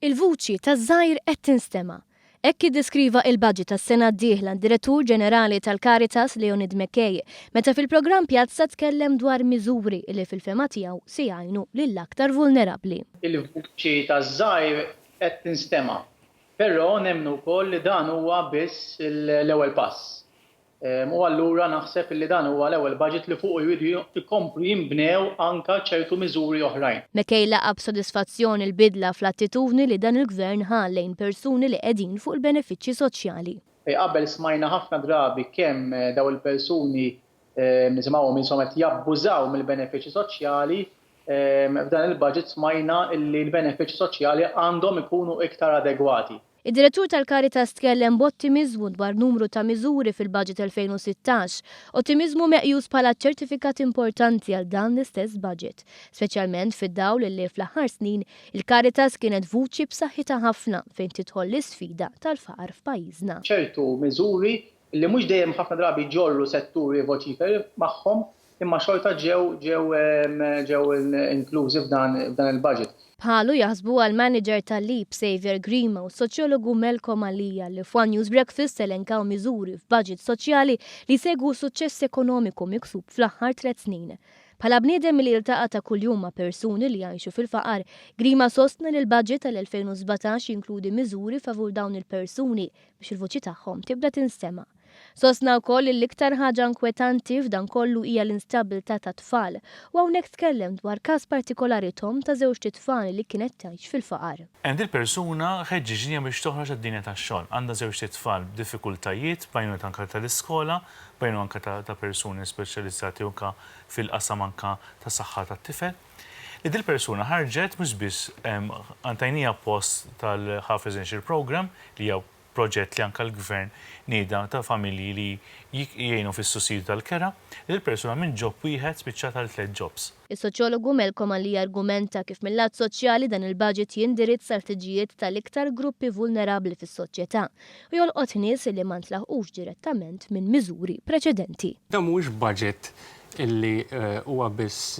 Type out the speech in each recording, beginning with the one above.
Il-vuċi taż-żgħir qed tinstema'. Hekk iddeskriva il-budget tas-sena d-dieħla d-Direttur Ġenerali tal-Caritas Leonid McKay meta fil-programm Pjazza tkellem dwar miżuri li fil-fehma tiegħu se jgħinu lill-aktar vulnerabbli. Il-vuċi taż-żgħir qed tinstema'. Però nemmnu wkoll li dan huwa biss l-ewwel pass. U allura naħseb li dan huwa l-ewwel budget li fuqu jridu jkomplu jinbnew anke ċertu miżuri oħrajn. McKay laqa' b'sodisfazzjon il-bidla fl-attitudni li dan il-Gvern ħa lejn persuni li qegħdin fuq il-benefiċċji soċjali. Fejn qabel smajna ħafna drabi kemm dawn il-persuni nisimgħuhom qishom qed jabbużaw mill-benefiċċji soċjali, f'dan il-budget smajna li l-benefiċċji soċjali għandhom ikunu iktar adegwati. Id-Direttur tal-Caritas tkellem b'ottimiżmu dwar numru ta' miżuri fil-Budget 2016, ottimiżmu meqjus bħala ċertifikat importanti għal dan l-istess budget, speċjalment fid-dawl li fl-aħħar snin il-Caritas kienet vuċi b'saħħitha ħafna fejn tidħol l-isfida tal-faqar f'pajjiżna. Ċertu miżuri li mhux dejjem ħafna drabi jġorru setturi voċiferi magħhom imma xorta ġew ġew ġew inklużi f'dan f'dan il-budget. Bħalu jaħsbuha l-manager tal-LEAP Saviour Grima u s-soċjologu Malcolm Mallia li f'One News Breakfast elenkaw miżuri f'budget soċjali li jsegwu suċċess ekonomiku miksub fl-aħħar tliet snin. Bħala bniedem li jiltaqa' ta' kuljum ma' persuni li jgħixu fil-faqar, Grima sostna li l-budget tal-2017 jinkludi miżuri favur dawn il-persuni biex il-vuċi tagħhom tibda tinstema'. Sostna wkoll li l-iktar ħaġa inkwetanti f'dan kollu hija l-instabbiltà tat-tfal u hawnhekk tkellem dwar każ partikolari t'omm ta' żewġt itfal li kienet tgħix fil-faqar. Hemm dil-persuna ħeġġiġnija biex toħroġ għad-dinja tax-xogħol. Għandha żewġt itfal b'diffikultajiet, b'għajnuna anke tal-iskola, b'għajnuna anke ta' persuni speċjalizzati anke fil-qasam anke ta' saħħa tat-tifel. Li dil-persuna ħarġet mhux biss tajnieha post tal-Half Residential Programme li hija proġett li anke l-Gvern nieda ta' familji li jgħinu fis-sussidju tal-kera, li l-persuna minn job wieħed spiċċat għal tlett jobs. Is-soċjologu Malcolm Ali argumenta kif mil-lat soċjali dan il-budget jindirizza l-ħtiġijiet tal-iktar gruppi vulnerabbli fis-soċjetà u jolqot nies li ma ntlaħqux direttament minn miżuri preċedenti. Dan mhuwiex budget illi huwa biss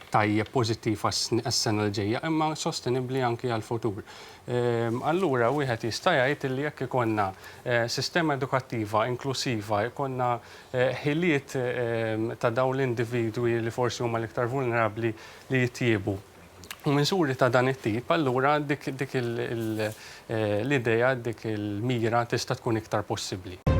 tajjeb pożittiv għas-sena l ġejja imma sostenibbli anki għall-futur. Allura wieħed jista' jgħid illi jekk ikollna sistema edukattiva inklusiva, ikollna ħiliet ta' dawn l-individwi li forsi huma l-iktar vulnerabbli li jitjiebu u miżuri ta' dan it-tip, allura dik l-idea, dik il-mira tista' tkun iktar possibbli.